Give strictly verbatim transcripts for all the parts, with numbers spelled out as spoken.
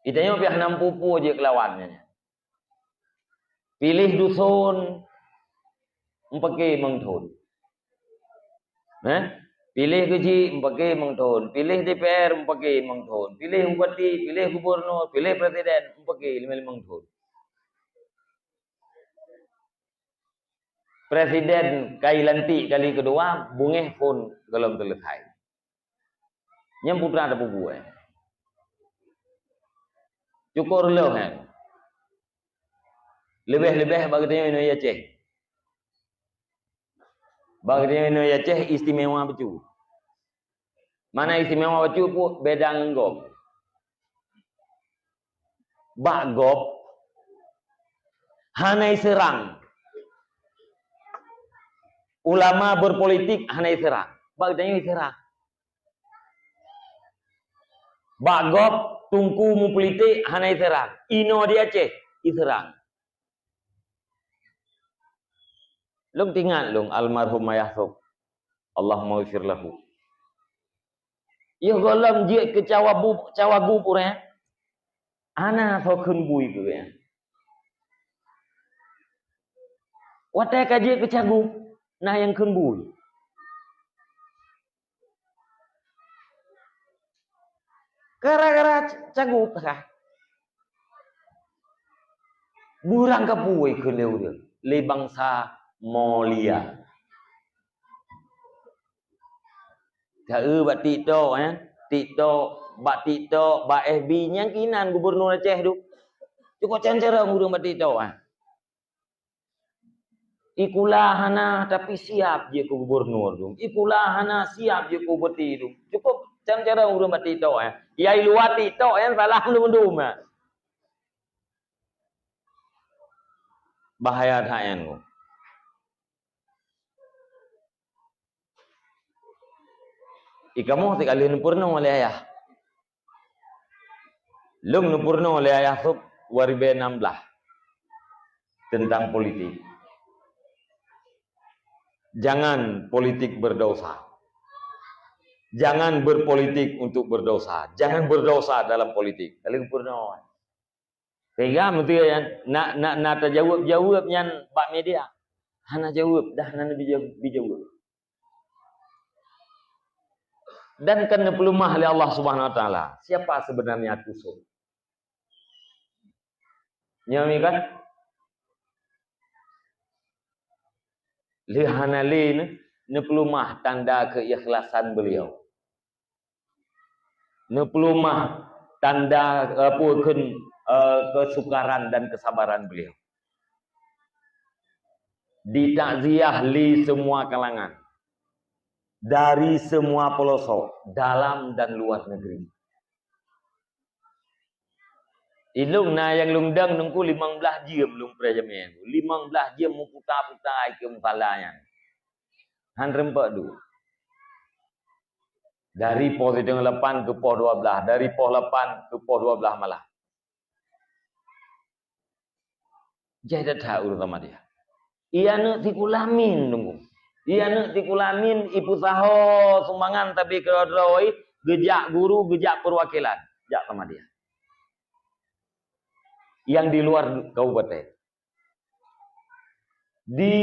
Geutanyoe pih hana meupeue-peue jeuet keu lawan nyan. Piléh duson, meupaké meuthon. Eh? Piléh keuchik, meupaké meuthon. Piléh D P R, meupaké meuthon. Piléh bupati, piléh gubernur, piléh presiden, meupaké limong-limong thon. Presiden ka lantik kali keudua, beungéh phon gohlom seuleusoe. Nyan putra tapeubuet. Syukur lom, eh. Leubeh-leubeh bak geutanyoe inoe Aceh. Bak geutanyoe inoe Aceh istimewa bacut. Mana istimewa bacut pun beda ngon gob. Bak gob hana iseurang. Ulama berpolitik hana iseurang. Bak geutanyoe iseurang. Bak gob teungku meupolitik hana iseurang. Inoe di Aceh iseurang. Lôn teuingat lôn almarhum Ayah Sop. Allahumma ghfir lahu. Yoh gohlom jeuet keu cawabu-, cawagup ureuëng, hana soe kheun bui keu gobnyan. Watée ka jeuet keu cagup, na nyang kheun bui. Gara-gara cagup ka. Beurangkapeue keu lé ureuëng, lé bansa Mongolia. Taeu bak TikTok, eh. TikTok, bak TikTok, bak F B, nyang kinan gubernur Aceh tu. Cukôp can-can ureuëng bak TikTok, eh. Ikula hana, tapi siap jeuet keu gubernur tu. Ikula hana, siap jeuet keu bupati tu. Cukôp can-can ureuëng bak TikTok, eh. Yai luwa TikTok, eh, salah mandum-mandum, eh. Bahaya that nyan. Ikamoe sikali neupeurunoe lé ayah. Lôn neupeurunoe lé ayah Sop dua ribu enam belas tentang politik. Jangan politik berdosa. Jangan berpolitik untuk berdosa. Jangan berdosa dalam politik. Kali peurunoe. Sehingga meusti nyan na, na, na tajaweueb-jaweueb nyan bak media. Hana jaweueb, dah hana bijaweueb. Dan kan neupeuleumah lé Allah Subhanahu Wa Taala. Siapa sebenarnya Tuson? Nyoe kan? Lé hana lé ne-, neupeuleumah tanda keikhlasan beliau. Neupeuleumah tanda, eh, peue kheun, eh, kesukaran dan kesabaran beliau. Ditakziah lé semua kalangan, dari semua pelosok, dalam dan luar negeri. Ilôn na nyang lôn dong nungku limong blaih jeuem lôn preh jamé. Limong blaih jeuem meuputa-puta ikeue musala nyan. Han reumpok duek. Dari poh siteungoh lapan keu poh dua blaih, dari poh lapan keu poh dua blaih malam. Jai that-that ureuëng Samadiyah. Iya neuk sikulamin teungku. Iya neuk sikulamin ipeusaho sumbangan tapi keudroe-droe geujak guru, geujak perwakilan jak Samadiyah. Yang di luar kabupaten. Di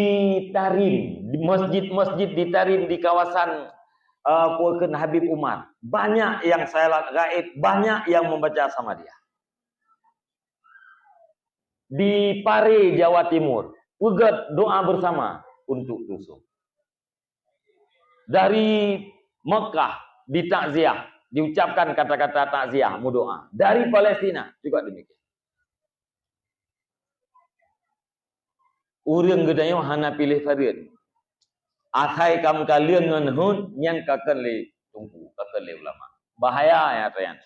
Tarim, di masjid-masjid di Tarim di kawasan, eh, Pukeun Habib Umar. Banyak yang salat gaib, banyak yang membaca Samadiyah. Di Pare, Jawa Timur, peugét doa bersama untuk Tuson. Dari Mekah ditakziah, diucapkan kata-kata takziah, meudoa. Dari Palestina juga demikian. Ureuëng geutanyoe hana piléh fareuet. Asai ka meukaleueng ngon hon, nyan ka kheun lé teungku, ka kheun lé ulama. Bahaya nyang ata nyan.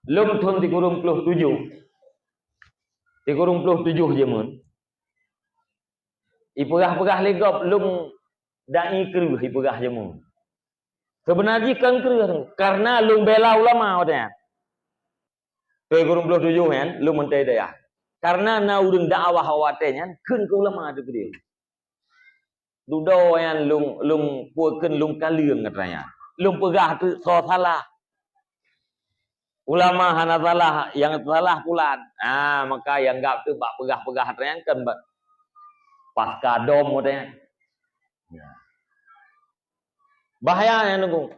Lôn thon sikureueng ploh tujoh. Sikureueng ploh tujoh jameun. Ipeugah-peugah lé gob lôn dai kreueh ipeugah jameun. Seubeuna jih kon kreueh, karena lôn bela ulama watée nyan. Sikureueng ploh tujoh nyan, lôn meuntée dayah. Karena na ureuëng dakwah watée nyan, kheun keu ulama teuh keudeh. Dudoe nyan lôn, lôn peue kheun lôn kaleueng atra nyan. Lôn peugah teuk soe salah. Ulama hana salah, nyang salah pulan. Ah, maka nyang gab tu bak peugah-peugah teuh nyan kan ba-, pas kadom teuh nyan. Ya. Bahaya nyan, Teungku.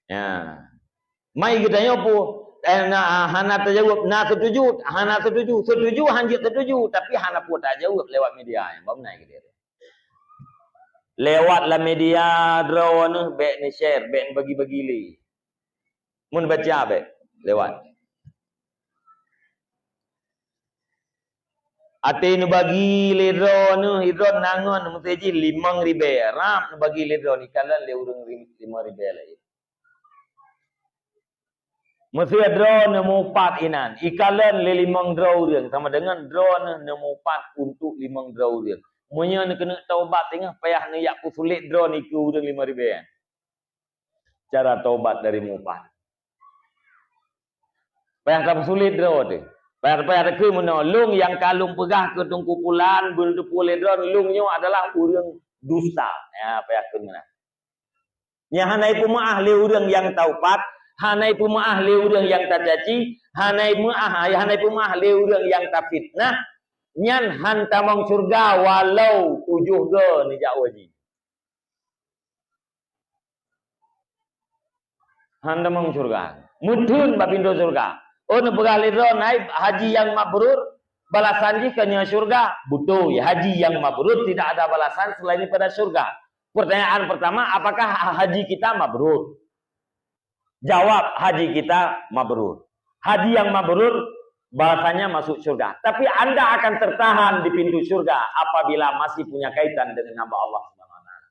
Ya. Mai geutanyoe peue, eh, na, hana tajaweueb, na setuju, hana setuju. Setuju, hanjeuet setuju, tapi hana peue tajaweueb lewat media nyan. Bak meunan geutanyoe. Lewat lam media droeneuh, bék neu-share, bék neubagi-bagi lé. Mun baca bék lewat. Até neubagi lé droeneuh, droeneuh na ngon meuseujih limong ribée, rab neubagi lé droeneuh, ikalon lé ureuëng ri-, limong ribée laén. Meusé droeneuh meuupat inan, ikalon lé limong droe ureuëng, sama deungon droeneuh neumeuupat untuk limong droe ureuëng. Meunyoe neukeuneuk taubat teungoh payah neujak peusulet droeneuh ikeue ureuëng limong ribée. Cara taubat dari meuupat. Payah tapeusulet droe teuh. Payah, payah takheun meunoe, lôn nyang ka lôn peugah keu Teungku Pulan, beuneuteupeu lé droeneuh, lôn nyoe adalah ureuëng dusta. Ya, payah kheun meunan. Nyang hana ipeumeuáh lé ureuëng nyang taupat, hana ipeumeuáh lé ureuëng nyang tacaci, hana ipeumeuáh, hana ipeumeuáh lé ureuëng nyang tafitnah, nyan han tamong syeuruga walau tujoh goe neujak u haji. Han tamong syeuruga. Meutheun bak pintoe syeuruga. Oh, neupeugah lé droe, hai haji nyang mabrur, balasan jih keu nyoe syeuruga. Beutôi, haji nyang mabrur tidak ada balasan selain daripada syeuruga. Pertanyaan pertama, apakah haji kita mabrur? Jawab, haji kita mabrur. Haji yang mabrur, balasannya masuk syurga. Tapi anda akan tertahan di pintu syurga apabila masih punya kaitan dengan hamba Allah Subhanahu wa Taala.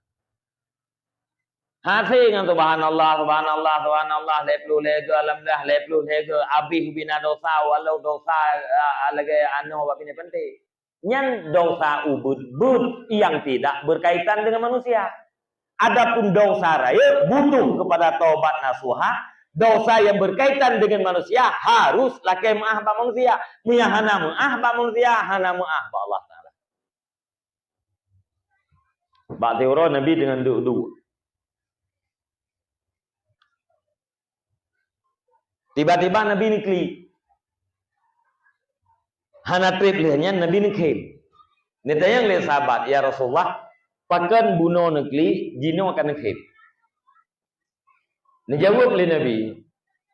Hase ngon subhanallah, subhanallah, subhanallah, lhèe ploh lhèe goe, alhamdulillah, lhèe ploh lhèe goe, abéh ubena dosa, walau dosa, ah, lagèe anoe bak binéh penté. Nyan dosa ubit-ubit yang tidak berkaitan dengan manusia. Adapun dosa rayeuk butuh kepada taubat nasuha, dosa yang berkaitan dengan manusia harus lakèe meu'ah bak manusia. Meunyo hana meu'ah bak manusia, hana meu'ah bak Allah Taala. Bak siuroe Nabi teungoh duek-duek. Tiba-tiba Nabi neuklik. Hana trép lheueh nyan Nabi neukhém. Neutanyong lé sahabat, "Ya Rasulullah, pakon bunoe neuklik, jinoe ka neukhém?" Neujaweueb lé Nabi,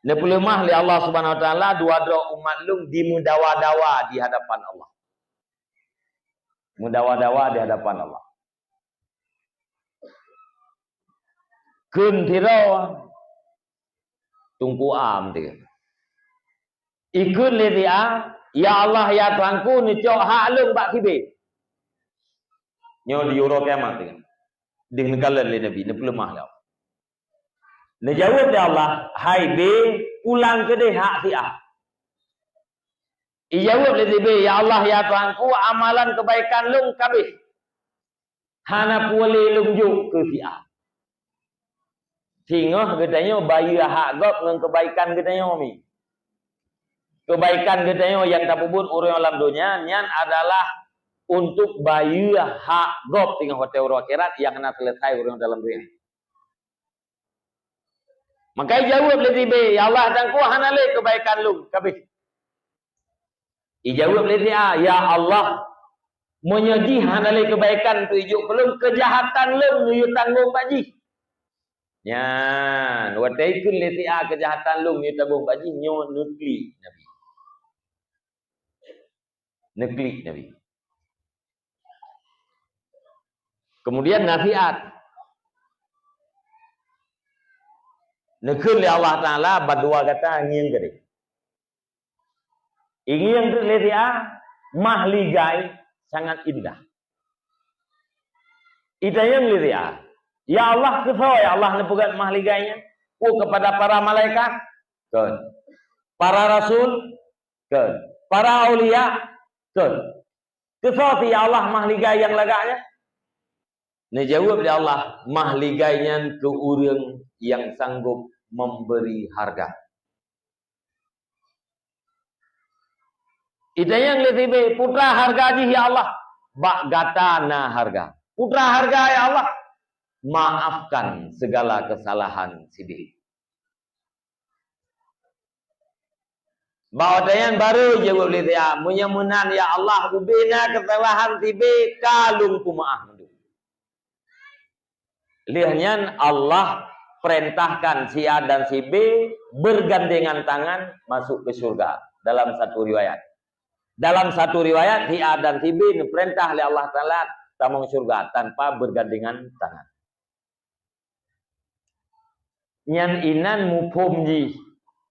"Neupeuleumah lé Allah Subhanahu wa Taala dua droe umat lôn dimeudawa-dawa di hadapan Allah." Meudawa-dawa di hadapan Allah. Kheun sidroe, Teungku A meuteun. Ikheun lé si A, "Ya Allah, ya Tuhanku, neucok hak lôn bak si B." Nyoe di uroe kiamat teuh. Deuh neukalon lé Nabi, neupeuleumah lé Allah. Neujaweueb lé Allah, "Hai B, pulang keudeh hak si A." Ijaweueb lé si B, "Ya Allah, ya Tuhanku, amalan keubaikan lôn ka abéh. Hana peue lé lôn jok keu si A." Singoh geutanyoe bayeue hak gob ngon keubaikan geutanyoe mi. Keubaikan geutanyoe nyang tapeubuet ureuëng lam donya nyan adalah untuk bayeue hak gob singoh watèe uroe akhirat nyang hana seuleusoe ureuëng dalam donya. Maka ijaweueb lé si B, "Ya Allah, Tuhanku, hana lé keubaikan lôn ka abéh." Ijaweueb lé si A, "Ya Allah, meunyoe jih hana lé keubaikan teuh ijok keu lôn, keujahatan lôn neuyue tanggong bak jih." Nyan, watèe ikheun lé si A keujahatan lôn neuyue tanggong bak jih, nyoe neuklik Nabi. Neuklik Nabi. Kemudian nasihat. Neukheun lé Allah Taala bak dua gata ngieng keudeh. Ingieng treuk lé si A, mahligai sangat indah. Itanyong lé si A, "Ya Allah, keu soe ya Allah neupeugöt mahligai nyan? Peue kepada para malaikat? Kon. Para rasul? Kon. Para aulia? Kon. Keu soe si ya Allah mahligai nyang lagak nyan?" Neujaweueb lé Allah, "Mahligai nyan keu ureuëng nyang sanggob memberi harga." Itanyong lé si B, "Peue harga jih ya Allah?" "Bak gata na harga." "Peue harga ya Allah?" "Maafkan segala kesalahan si B." Bak watée nyan barô jaweueb lé si A, "Meunyoe meunan ya Allah, ubé na keusalahan si B, ka lôn peumeuáh mandum." Lheueh nyan Allah perintahkan si A dan si B bergandengan tangan masuk ke surga dalam satu riwayat. Dalam satu riwayat, si A dan si B neupeurintah lé Allah Taala tamong syurga tanpa bergandengan tangan. Nyan inan muphom jih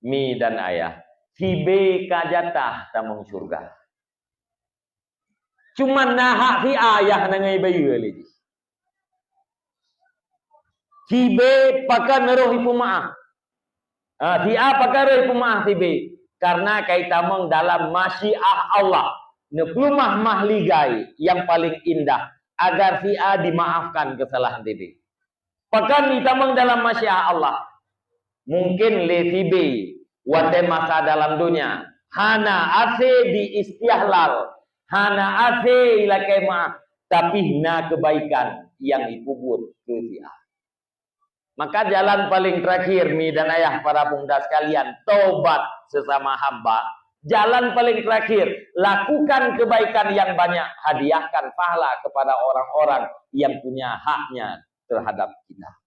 mi dan ayah. Si B ka jatah tamong syurga. Cuman na hak si A nyang hana ngai bayeue lé jih. Si B pakon roh ipeumeuáh. Ah, si A pakon roh ipeumeuáh si B. Karena ka itamong dalam masyiah Allah. Neupeuleumah mahligai nyang paléng indah agar si A dimaafkan keusalahan si B. Pakon itamong dalam masyiah Allah. Mungkin lé si B watée masa dalam donya hana asé diistihlal, hana asé ilakée meuáh, tapi na keubaikan nyang ipeubuet keu si A. Maka jalan paling terakhir, mi dan ayah, para pemuda sekalian, tobat sesama hamba. Jalan paling terakhir, lakukan kebaikan yang banyak, hadiahkan pahala kepada orang-orang yang punya haknya terhadap kita.